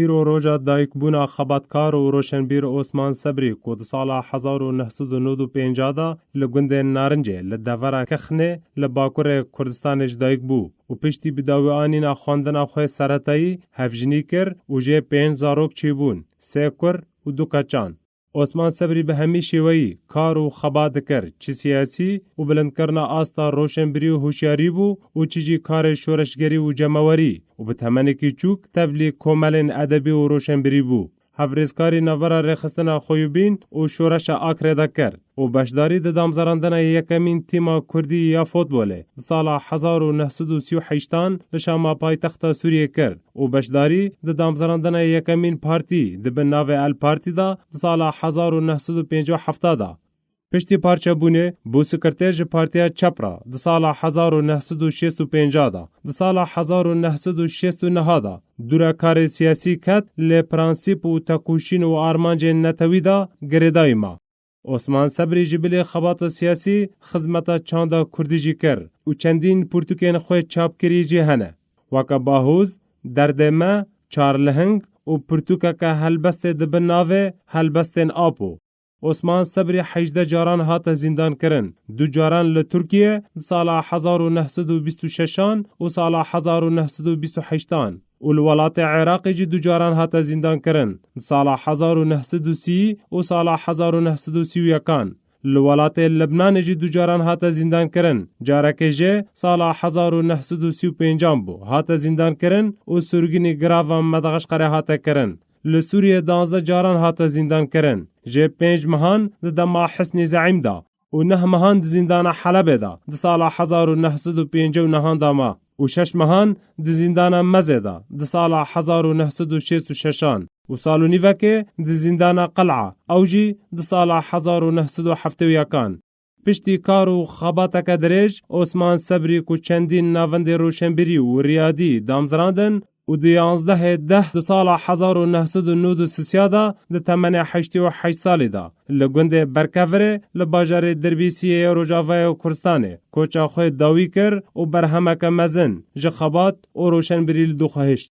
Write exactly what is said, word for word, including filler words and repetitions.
Îro roja dayikbûna xebatkar û roşenbîr Osman Sebrî ku di sala hezar û neh sed û nod û pêncî de li gundê Narincê li devera Kexnê li bakurê Kurdistanê ji dayik bû û piştî bi dawî anîna xwendina xwe seretayî hevjinî kir û jê pênc zarok çêbûn, sê kur û du keçan. Osman Sebrî bi hemî şêweyî kar û xebat dikir, çi siyasî û bilindkirina asta roşenbirî û hişyarî bû û çi jî karê şoreşgerî û cemawerî û bi temenekî çûk tevlî komelên edebî û roşenbirî bû. Hevrêzkarî navbera rêxistina Xoyûbîn û Şoreşa Akrê de kir û beşdarî di damzerandina yekemîn tîma kurdî ya fotbolê di sala hezar û neh sed û sî û heştan li Şama paytexta Sûriyê kir û beşdarî di damzerandina yekemîn partî di bin navê El Partî de di sala hezar û neh sed û pêncî û heft de. Piştî parçebûnê bû sekreter ji Partiya Çep re di sala hezar û neh sed û şêst û pênc de. Di sala hezar û neh sed û şêst û neh de dûra karê siyasî ket, lê prensîp û tekoşîn û armancên netewî de girêdayî ma. Osman Sebrî ji bilî xebata siyasî xizmeta çanda kurdî jî kir û çendîn pirtûkên xwe çapkirî jî hene, weke Bahoz, Derdê Me, Çarlihing û pirtûkeke helbestê di bin navê Helbestên Apo. Osman Sebrî hejdeh caran hate zîndankirin, du caran li Tirkiye di sala hezar û neh sed û bîst û şeşan û sala hezar û neh sed û bîst û heştan û li welatê Iraqê jî du caran hate zîndankirin, di sala hezar û neh sed û sî û sala hezar û neh sed û sî û yekan. Li welatê Libnanê jî du caran hate zîndankirin, carekê jê sala hezar û neh sed û sî û pêncan bû, hate zîndankirin û sirgûnî girava Medaxişqerê hate kirin. Li Sûriyê duwazdeh caran hate zîndankirin. Jê pênc mehan di dema Hisnî Zeîm de û neh mehan di zîndana Helebê de di sala hezar û neh sed û pêncî û nehan de ma û şeş mehan di zîndana Mezê de di sala hezar û neh sed û şêst û şeşan û sal û nîvekê di zîndana Qel'a, ew jî di sala hezar û neh sed û heftê û yekan. Piştî kar û xebateke dirêj, Osman Sebrî ku çendîn navendê roşenbirî û riyadî damzirandin û di yanzdehê deh di sala hezar û neh sed û nod û sisiya de di temenê heştê û heşt salî de li gundê Berkevirê li bajarê Dirbîsiyê yê Rojavayê Kurdistanê koça xwe dawî kir û berhemeke mezin ji xebat û roşenbirî li dû xwe hişt.